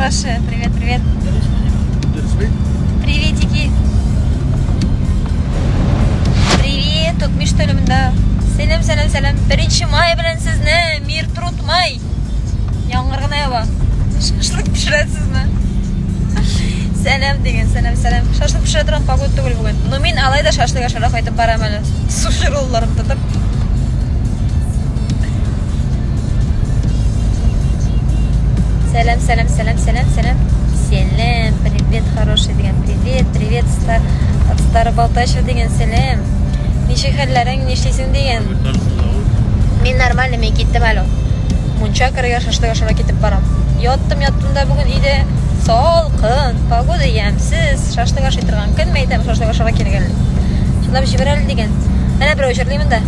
хорошие. Привет, привет. Приветики. Привет, Тотмиш төлемендә. Сәлам, сәлам, сәлам. Беренче май белән сезне, мир труд май. Яңгыр гына ява. Шашлык пешерәсезме? Сәлам дигән, сәлам, сәлам. Шашлык пешерә торган погода түгел бүген. Но мин алай да шашлык ашарга кайтып барам әле. Суши ролларын тотып. Сәлам, сәлам, сәлам, сәлам, сәлам. Сәлам, привет, хороший дигән. Привет, привет, стар, от Старого Балтачева дигән сәлам. Ничек хәлләрең, нишлисең дигән. Мин нормально, мин киттем әле. Мунча керергә, шашлык ашарга китеп барам. Яттым, яттым да бүген өйдә салкын, погода ямьсез, шашлык ашый торган көн, мәйтәм, шашлык ашарга килгән. Чынлап җибәр әле дигән. Әнә берәү җырлый монда.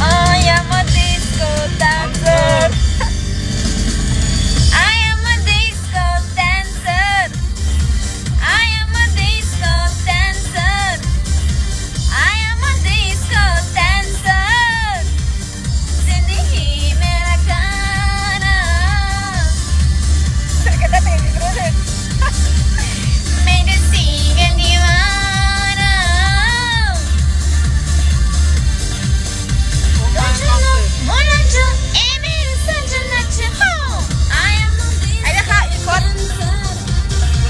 I am a disco dancer. I am a disco dancer. I am a disco dancer. I am a disco dancer. Zindagi mera gana. Mere single divana.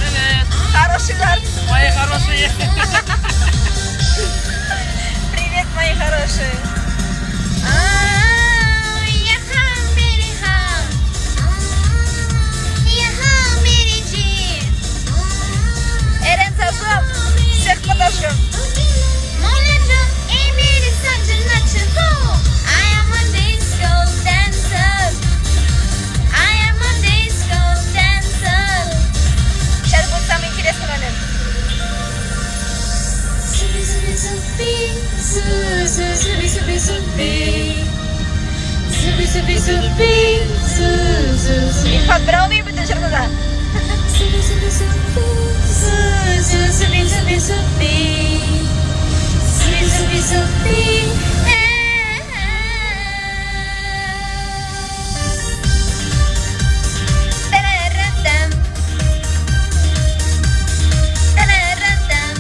Привет. Хороший Мои хорошие. Привет, мои хорошие. Эрен сожжем, всех подожжем. Сейчас будет самый интересный момент. Илфат, берәү алмый бөтен җырны да. Тарарам-там. Тарарам-там.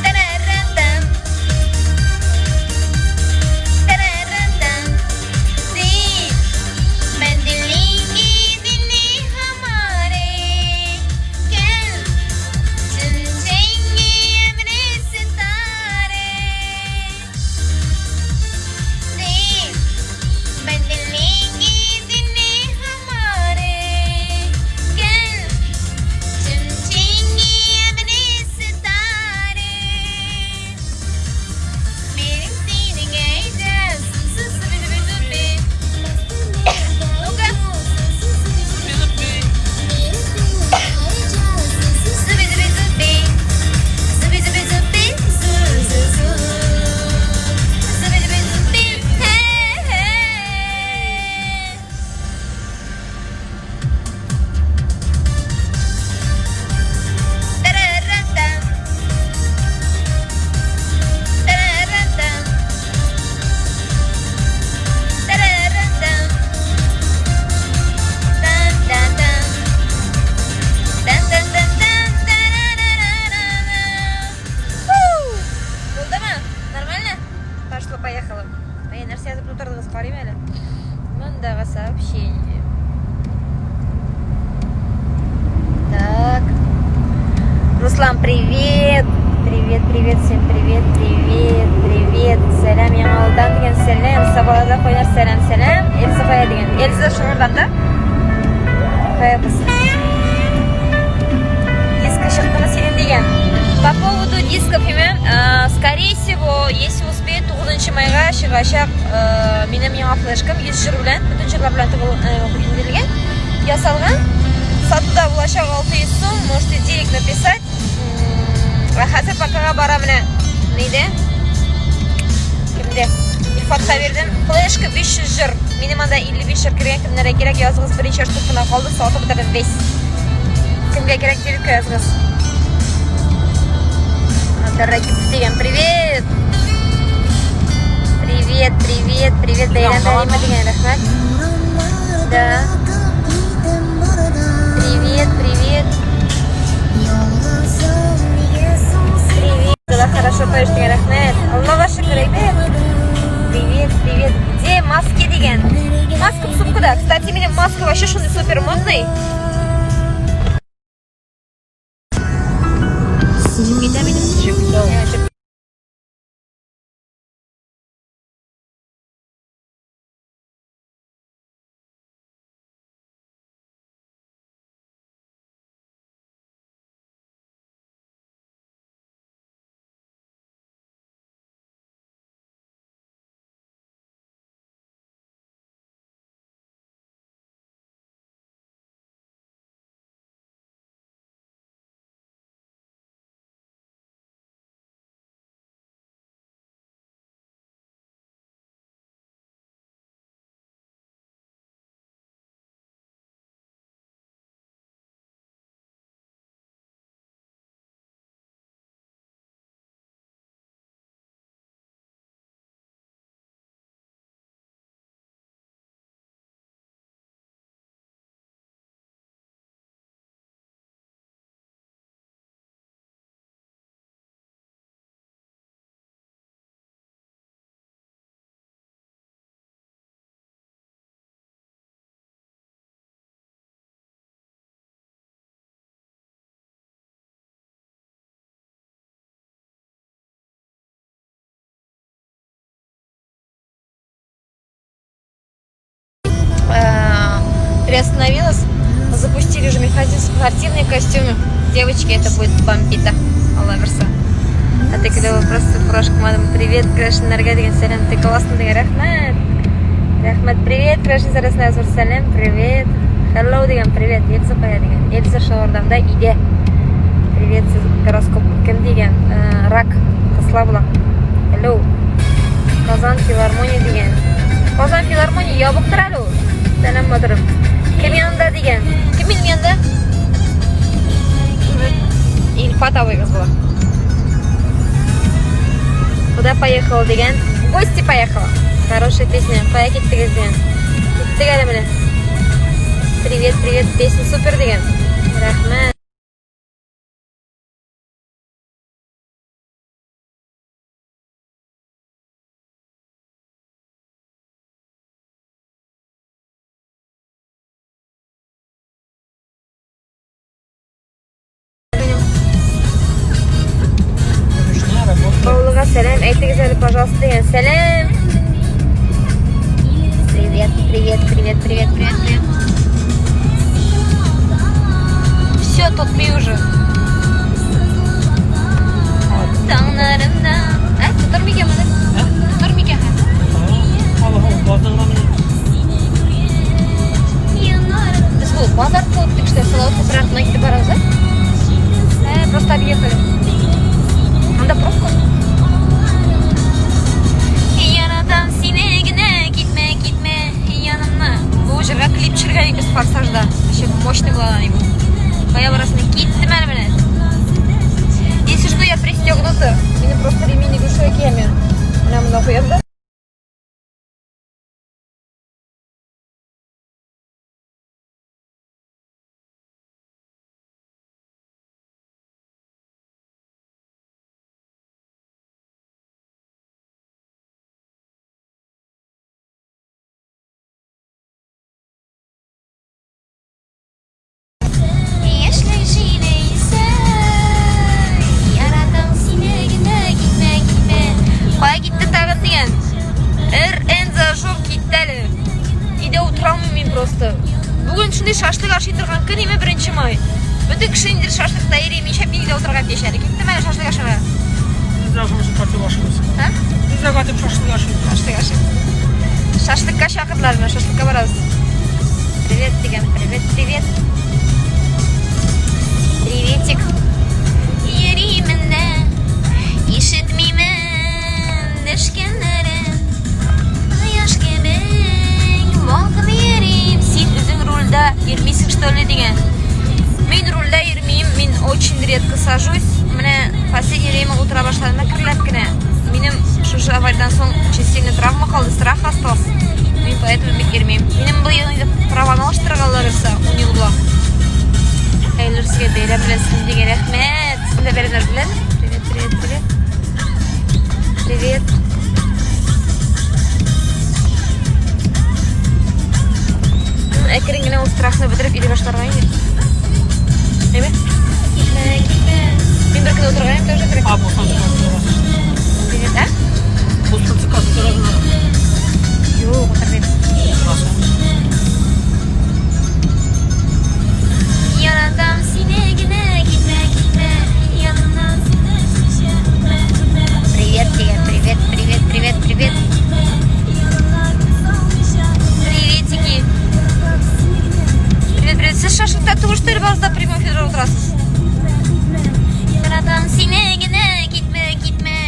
Тарарам-там. Тарарам-там. दिल बदलेंगे दिल हमारे कल चुन जाएंगे अपने सितारे दिल बदलेंगे दिल हमारे कल चुन जाएंगे अपने सितारे मेरे सीने गए Ну-ка. Зуби-зуби-зуби. Зуби-зуби-зуби. Зу-зу-зу. Зуби-зуби-зуби. Хе-хе. Тарарам-там. Тарарам-там. Тарарам-там. Тан-тан-тан. Тан-тан-тан-тан. Тарарарара. Фу! Булдымы? Нормально? Пошло, поехало. Ай, нәрсә язып тутырдыгыз, карыйм әле. Мондагы сообщение. Так. Руслан, привет! Привет, привет, всем привет, привет, привет. Сәлам Яңавылдан дигән сәлам. Сабалада кайнар сәлам, сәлам. Эльза кая дигән. Эльза Шыгырдан да? Кая кыз? Диско чыктымы синең дигән. По поводу дисков, имя, скорее всего, если успею, 9 майга чыгачак минем яңа флешкам 100 җыр белән, бөтен җырлар белән тегелгән, ясалган. Сатуда булачак 600 сум, можете директ написать. Ә хәзер пока бара менә нидә? Кемдә? Илфатка бирдем. Флешка 500 җыр. Минем анда 55 җыр кергән. Кемнәргә кирәк, языгыз. Берничә штук кына калды, сатып бетердем весь. Кемгә кирәк, директка языгыз. Абдуракипов дигән привет. Привет, привет, привет. Бәйрәм Бәрима дигән рәхмәт. Да. Привет, привет. Привет. Дела хорошо поешь дигән рәхмәт. Аллага шөкер, әйбәт. Привет, привет. Где маски дигән? Маска в сумкада. Кстати, минем маска вообще шундый супер модный. Чыгып китә минем. Чыгып китә. Приостановилась. Запустили уже механизм спортивные костюмы. Девочки, это будет бомбита. Алла бирсә. А ты когда просто фуражка мадам, привет, керәшеннәргә дигән сәлам, ты классный дигән рәхмәт. Рәхмәт, привет, керәшен сәрәсенә зур сәлам, привет. Hello дигән привет, Эльза кая дигән. Эльза Шалордамда иде. Привет, сез гороскоп кем дигән? Рак, кысла була. Hello. Казан филармония дигән. Казан филармония ябыктыр әле ул. Сәлам, батырым. Кем янында дигән? Кем минем янында? Илфат абыйгыз була. Куда поехал дигән? В гости поехала. Хорошая песня. Кая киттегез дигән? Киттек әле менә. Привет, привет, песня супер дигән. Рәхмәт. Баулыга сәлам әйтегез әле, пожалуйста, дигән. Сәлам. Привет, привет, привет, привет, привет, привет. Все, тотмый уже. Таңнарымда. Ә, тотыр микән моны? Тотыр микән? Без бу базар кылып киттек, Салават күпере артына китеп барабыз, ә? Ә, просто объехали. Анда пробка. Яратам сине генә, китмә, китмә янымнан. Бу җырга клип төшергән идек Форсажда. Вообще мощный була аның. Кая барасың? Киттем әле менә. Если что, я пристегнута. Мине просто ремень игрушка киямен. Менә монда куям да. Яшьлек җиле исә, яратам сине генә, китмә, китмә. Кая китте тагын дигән? РН зажог китте әле. Өйдә утыра алмыйм мин просто. Бүген шундый шашлык ашый торган көн име 1 май. Бөтен кеше инде шашлыкта йөри, мин шәп мин өйдә утырырга тиеш әле. Киттем әле шашлык ашарга. Без дә шушы катып ашыйбыз. Һа? Без дә катып шашлык ашыйбыз. Шашлык ашыйбыз. Шашлыкка чакырдылар менә, шашлыкка барабыз. Привет дигән, привет, привет. Приветик. Йөримен дә, ишетмимен дәшкәннәрен. что ли дигән. Мин рульдә йөрмим, мин очень редко сажусь. Менә последнее время утыра башладым әкренләп кенә. Минем шушы авариядан соң очень сильный травма калды, страх остался. Мин поэтому бик йөрмим. Минем быел инде праваны алыштырырга алырса, ун ел була. Хәерле сезгә бәйрәм белән сезне дигән рәхмәт. Сезне дә бәйрәмнәр белән. Привет, привет, привет. Привет. Әкрен генә ул страхны бетереп йөри башларга инде. Әйме? Китмә, китмә. Мин бер көн утырган идем тоже кирәк. А, бу Привет, а? Бу утырасың. Юк, утырмыйм. Яратам сине генә, китмә, китмә. Янымнан. Привет дигән, привет, привет, привет, привет. Приветики. Привет, привет. Сез шашлыкта түгел, что ли, барыгыз да прямой эфирда утырасыз? Яратам сине генә, китмә, китмә.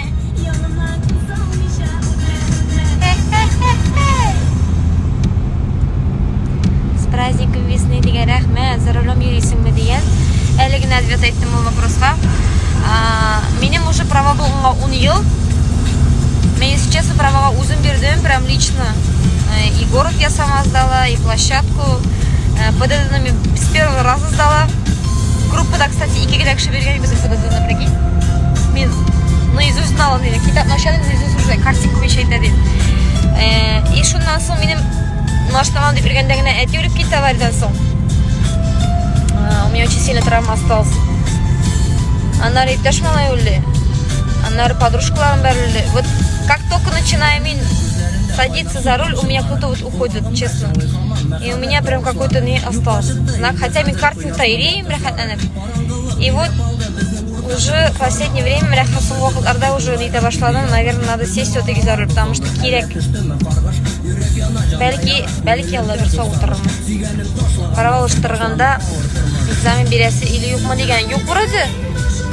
Хе-хе-хе-хе. С праздником весны дигән, рәхмәт. За рулем йөрисеңме дигән. Әле генә ответ әйттем ул вопроска. Минем уже права булганга 10 ел. Мин, если честно, правага үзем бирдем, прям лично. И город я сама сдала, и площадку. ПДД мин с первого раза сдала. Группада, кстати, ике генә кеше биргән безнең ПДДны, прикинь. Мин наизусть знала, дидем. Китапны ача дим, наизусть уже картинка буенча әйтә дим. И шуннан соң минем машина алам дип йөргәндә генә әти үлеп китте авариядан соң. У меня очень сильно травма осталась. Аннары иптәш малай үлде. Аннары подружкаларым бәрі үлде. Вот как только начинаю мин садиться за руль, у меня кто-то вот уходит, честно. И у меня прям какой-то не остался знак. Хотя мин картингта йөрим, рәхәтләнеп. И вот уже в последнее время, рәхәт соңгы вакытларда уже нитә башладым. Наверное, надо сесть все-таки за руль, потому что кирәк. Бәлки, бәлки Алла бирсә утырырмын. Права алыштырганда экзамен бирәсе или юкмы дигән. Юк вроде.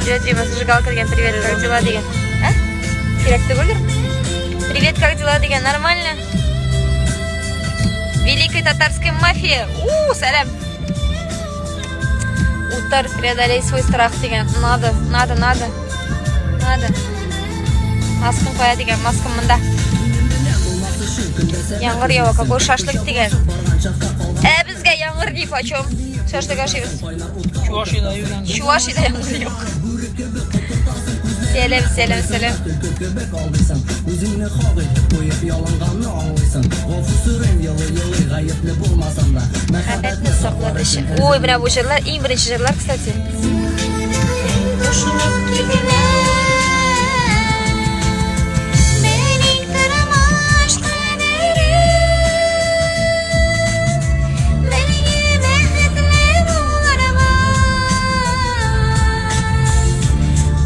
Привет, Дима, зажигалка дигән. Привет, как дела дигән. А? Кирәк түгелдер. Привет, как дела дигән. Нормально. Великая татарская мафия. У, сәлам. Утыр, преодолей свой страх дигән. Надо, надо, надо. Надо. Маскам кая дигән, маскам монда. Яңгыр ява, какой шашлык дигән. Ә безгә яңгыр ни почем? Шашлык ашыйбыз. Чувашиядә йөргән. Чувашиядә яңгыр юк. Сәлам, сәлам, сәлам. Үзеңне хак итеп куеп ялынганны аңлыйсың. Гафу сорыйм елый-елый, гаепле булмасам да. Мәхәббәтне саклар өчен. Ой, менә бу җырлар иң беренче җырлар, кстати. Ташлап китмә. Минем тормыш кадерем. Бергә бәхетле булырга.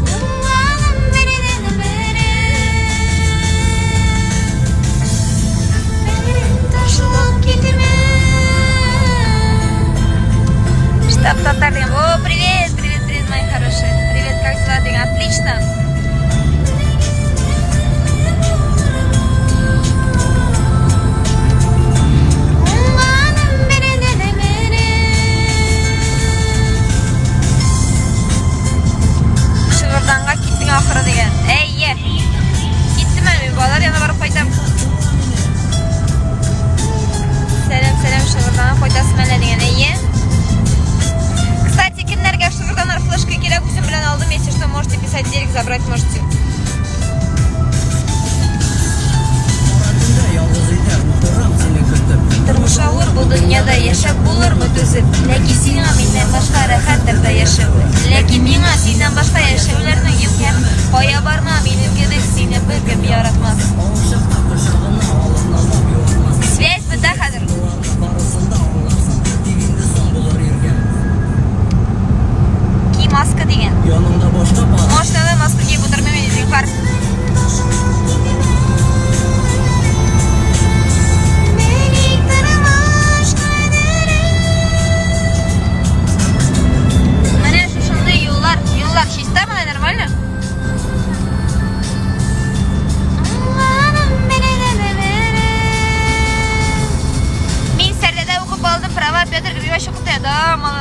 Уңганым бердән-берем. Ташлап китмә. Штаб татар дигән. О, привет, привет, привет, мои хорошие. Привет, как дела дигән? Отлично. Уңганым бердән-берем. Шыгырданга киттең ахыры дигән. Әйе. Киттем әле мин, балалар янына барып кайтам. Сәлам, сәлам, Шыгырданга кайтасың әллә дигән. Әйе. Кстати, кемнәргә Шыгырданнар флешка кирәк, үзем белән алдым, если что, можете писать директ, забрать можете. Төндә ялгыз өйдә утырам сине көтеп. Тормыш авыр бу дөньяда яшәп булырмы түзеп? Ләкин сиңа миннән башка рәхәттер дә яшәү. Ләкин миңа синнән башка яшәүләрнең юк яме. Кая барма, минем кебек сине беркем яратмас. Авыр чакта кочагына алып назлап юатмас. Связь бетә хәзер. Барысын да аңларсың. Тик инде соң булыр иргә. Ки маска дигән. Яныңда башка пар. Машинада маска киеп утырмыйм инде, зинһар. Минем тормыш кадерем. Менә шушындый юллар, юллар чиста менә нормально?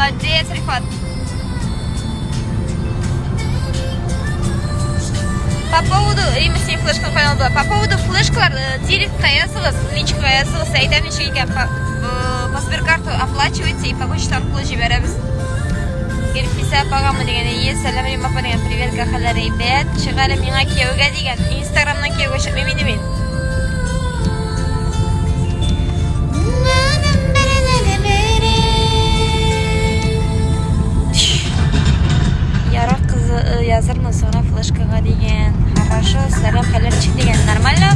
Молодец, Рифат. По поводу, Рима син флешканы каян алдылар? По поводу флешкалар, э, директка языгыз, личкага языгыз, әйтәм ничек икән, по, э, по сберкарту оплачивайте и по почта аркылы җибәрәбез. Гөлфисә апагамы дигән, әйе, сәлам Рима апа дигән, привет, хәлләр әйбәт, чык әле миңа кияүгә дигән, инстаграмнан кияүгә чыкмыйм инде мин. Ярар кызы э, язырмын соңра флешкага дигән. Хорошо, сәлам хәлләр ничек дигән. Нормально?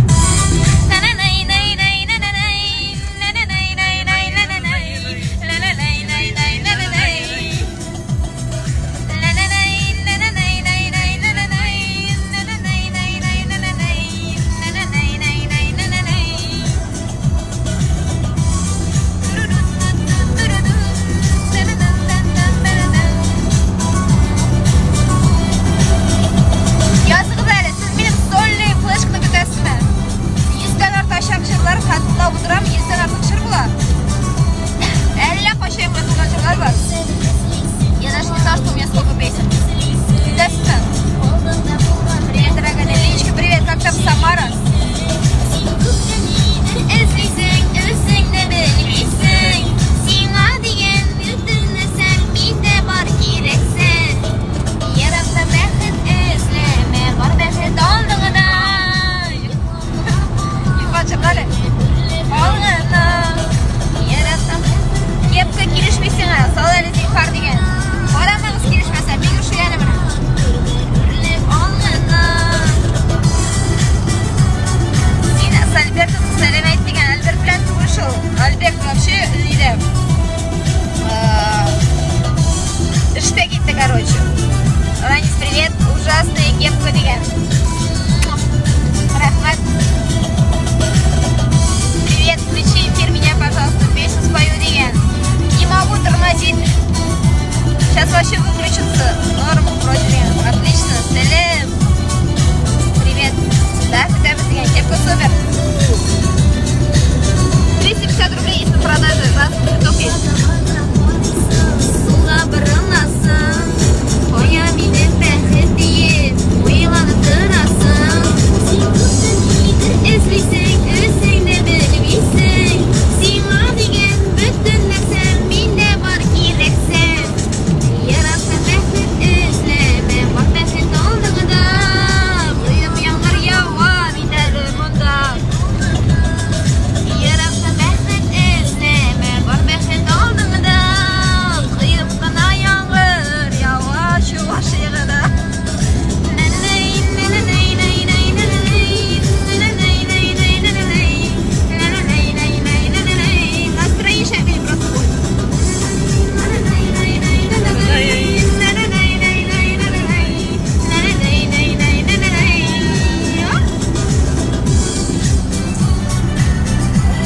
Языгыз әле, сез минем сольный флешканы көтәсезме? Йөздән артачак җырлар хәтлап утырам, йөздән артык җыр була. Әллә кайчан яңгыратылган җырлар бар. Я даже не знала, что у меня столько песен. Көтәсезме? Привет, дорогая Лилечка, привет, как там Самара? Эзлисең, үзеңне белмисең. Сиңа дигән бөтен нәрсәм миндә бар кирәксең. Еракта бәхет эзләмә, бар бәхет алдыңда. Юкка чык әле. Алдыңда. Еракта кепка килешми сиңа, сал әле зинһар дигән. Карамагыз килешмәсә, бик ошый әле менә. Үрлеп алдыңда. Син с Альбертом сәлам әйт дигән. Альберт белән түгел шул. Альберт вообще нидә? Эштә китте, короче. Ранис, привет. Ужасная кепка дигән. Рәхмәт. Привет, включи эфир меня, пожалуйста, песню спою дигән. Не могу тормозить. Сейчас вообще выключится. Норм, вроде дигән. Отлично. Сәлам. Привет. Да, көтәбез дигән. Кепка супер. 250 рублей есть на продаже. Раз цветок есть. Сулга борыласың, кая минем бәхет диеп, уйланып торасың. Син күптән нидер эзлисең, үзең дә белмисең. Сиңа дигән бөтен нәрсәм миндә бар кирәксең. Еракта бәхет эзләмә, бар бәхет алдыңда. Коеп яңгыр ява бит әле монда. Еракта бәхет эзләмә, бар бәхет алдыңда. Коеп кына яңгыр ява Чувашиягә. Настроение шәп просто будет.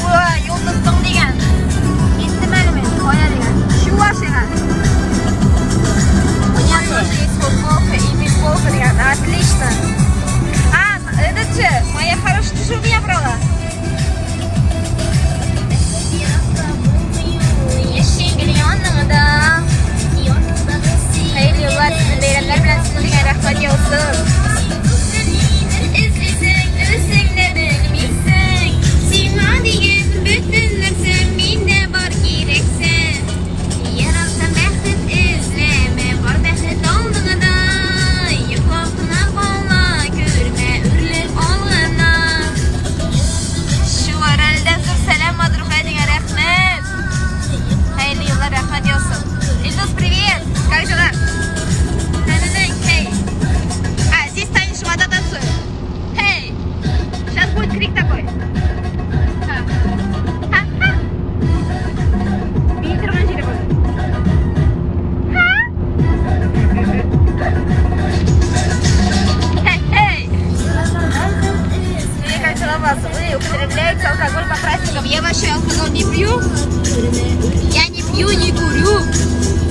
Ой, юл тоттың дигән. Киттем әле мин. Кая дигән. Чувашиягә. У меня тоже есть футболка и бейсболка дигән. Отлично. А, этот же, моя хорошая, ты же у меня брала. Яшел яныңда. Хәерле юллар, сезнең бәйрәмнәр белән сезне дигән рәхмәт яусын. Эзлисең, үзең дә белмисең. Сиңа дигән бөтен нәрсәм миндә бар кирәксең. Еракта бәхет эзләмә, бар бәхет алдыңда. Йоклап кына кала күрмә, үрлеп алгына. Шуаралдан зур сәлам, Мадрухай дигән рәхмәт. Хәерле юллар, рәхмәт яусын. Илдус, привет! Как дела? Хей. А, здесь танец живота танцуем. Хей! Сейчас будет крик такой. Ха. Ха-ха. Бии торган җире бу. Ха. Хей, хей. Мне как дела вас? Вы употребляете алкоголь по праздникам? Я вообще алкоголь не пью. Я не пью, не курю.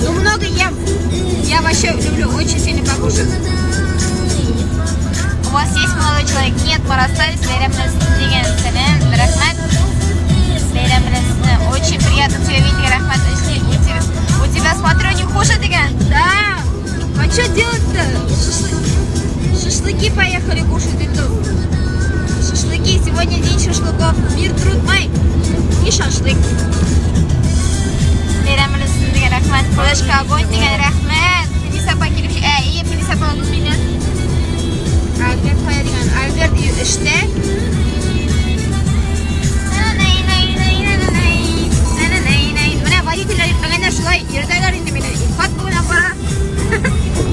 Но много ем. Я вообще люблю очень сильно покушать. У вас есть молодой человек? Нет, мы расстались. Бәйрәм белән дигән сәлам. Рәхмәт. Бәйрәм белән сезне. Очень приятно тебя видеть, рәхмәт. У тебя, смотрю, Богов, мир, труд, май. И шашлык. Бәйрәм белән сезне дигән рәхмәт. Флешка огонь дигән рәхмәт. Филис апа килеп, ә, и, Филис апа ул мине. Альберт кая дигән? Альберт эштә. Менә водительләр йөртмәгәндә шулай йөртәләр инде мине. Илфат бүген апара.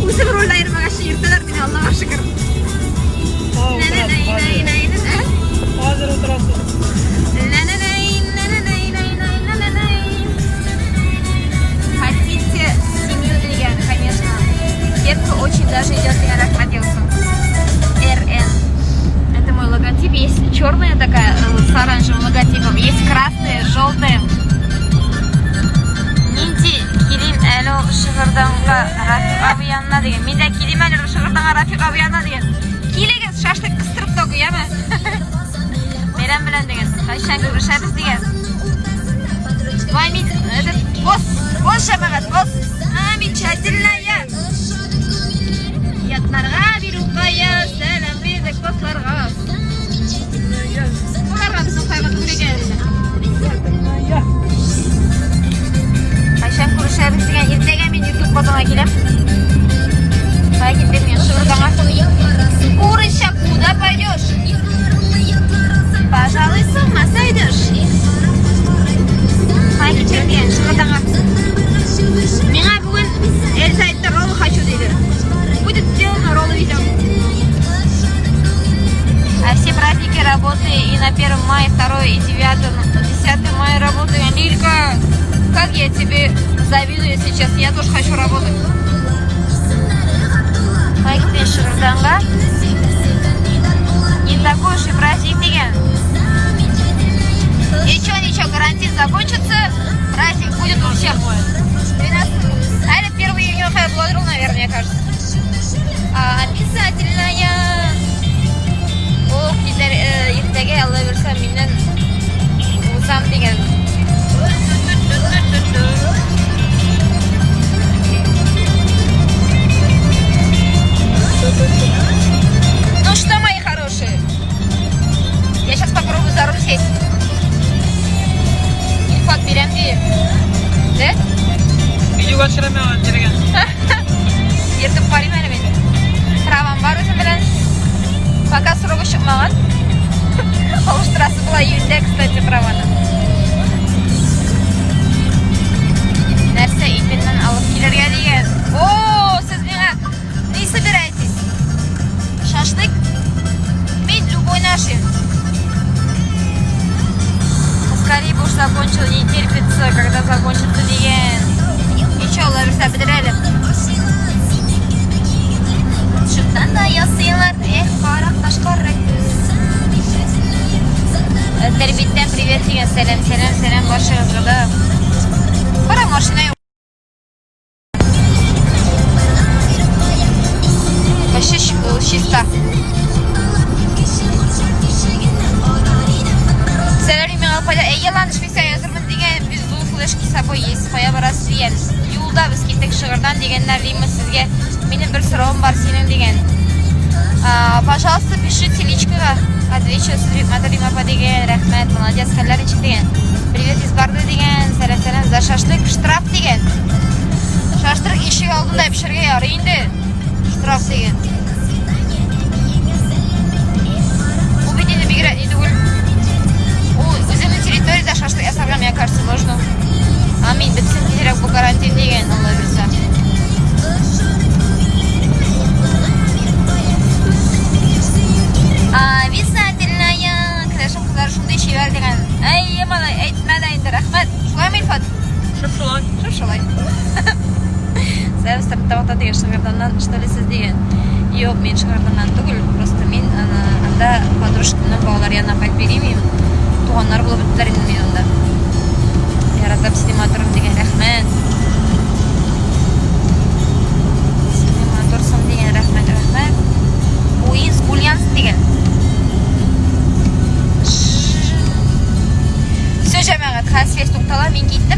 Үзем рульдә йөрмәгәч йөртәләр мине, Аллага шөкер. Хәзер утырасың. Хотите семью дигән, конечно. Кепка очень даже идет дигән, рәхмәт яусын. РН. Это мой логотип. Есть черная такая с оранжевым логотипом, есть красная, желтая. Нинди килим әле ул Шыгырданга Рафик абый янына дигән. Мин дә килим әле Шыгырданга Рафик абый янына дигән. Килегез, шашлык кыстырып та куямы? Бәйрәм белән дигән. Кайчан күрешәбез дигән. Вай, мин этот босс, босс җәмәгать, босс. Замечательная. Ятларга бирү кая, сәлам бирдек боссларга. Боларга безнең кайгы түгел икән инде. Кайчан күрешәбез дигән, иртәгә мин иртүк Казанга киләм. Кая китәм мин Шыгырданга. Курочка, куда пойдешь? Пожалуй, с ума сойдешь. Кая китәм дигән, Шыгырданга. Миңа бүген Эльза әйтте, роллы хочу диде. Будет сделано, роллы везем. А все праздники работы и на 1 мая, 2 и 9, 10 мая работаю. Лилька, как я тебе завидую сейчас, я тоже хочу работать. Кая китәм Шыгырданга. Не такой уж и праздник дигән. Ничего, ничего, карантин закончится, праздник будет у всех. 12. А это 1 июня буладыр, наверное, мне кажется. А, обязательно. Ох, китәр, иртәгә Алла бирсә миннән узам дигән. Ну что, мои хорошие? Я сейчас попробую за руль сесть. Илфат бирәм ди. Да? Видеога төшерәм мин җиргә. Йөртеп карыйм әле мин. Правам бар үзем белән. Пока срогы чыкмаган. Алыштырасы була июньдә, кстати, праваны. Нәрсә итеннән алып килергә дигән. О, сез миңа не собираетесь? Шашлык? Мин любой нашим. Скорее бы уж закончил, не терпится, когда закончится дигән. Ничего, Алла бирсә бетерә әле. Шуннан да ясыйлар, эх, кара каш, кара күз. Тәрбиттән привет дигән, сәлам, сәлам, сәлам баршагызга да. Кара машина юк. Вообще чиста. Сәлам миңа кайда? Әй, ялан эшлисә язырмын дигән, без бу флешки с собой есть. Кая барасыз дигән. Юлда без киттек Шыгырдан дигәннәр, Римма сезгә минем бер соравым бар синең дигән. А, пожалуйста, пишите личкага. Отвечу, Рима апа дигән, рәхмәт, молодец, хәлләр ничек дигән. Привет из Барды дигән, сәлам, сәлам, за шашлык штраф дигән. Шашлык ишек алдында пешергә ярый инде. Штраф дигән. Ул бит инде бигрәк ни түгел. Ул үзенең территориядә шашлык ясарга, мне кажется, можно. Амин, бетсен тизрәк бу карантин дигән, Алла бирсә. Обязательная. Керәшен кызлары шундый чибәр дигән. Әй, малай, әйтмә дә инде, рәхмәт. Шулаймы, Илфат? Шып шулай. Шып шулай. Сәбәп Стәрлетамакта дигән Шыгырданнан, что ли сез дигән. Юк, мин Шыгырданнан түгел, просто мин аны анда подружкамның балалар янына кайтып йөрим. Туганнар булып беттеләр инде мин анда. Яратам сине матурым дигән, рәхмәт. Сине матурсың дигән, рәхмәт, рәхмәт. Буинск, Ульяновск дигән. Все, җәмәгать, хәзер связь туктала, мин киттем.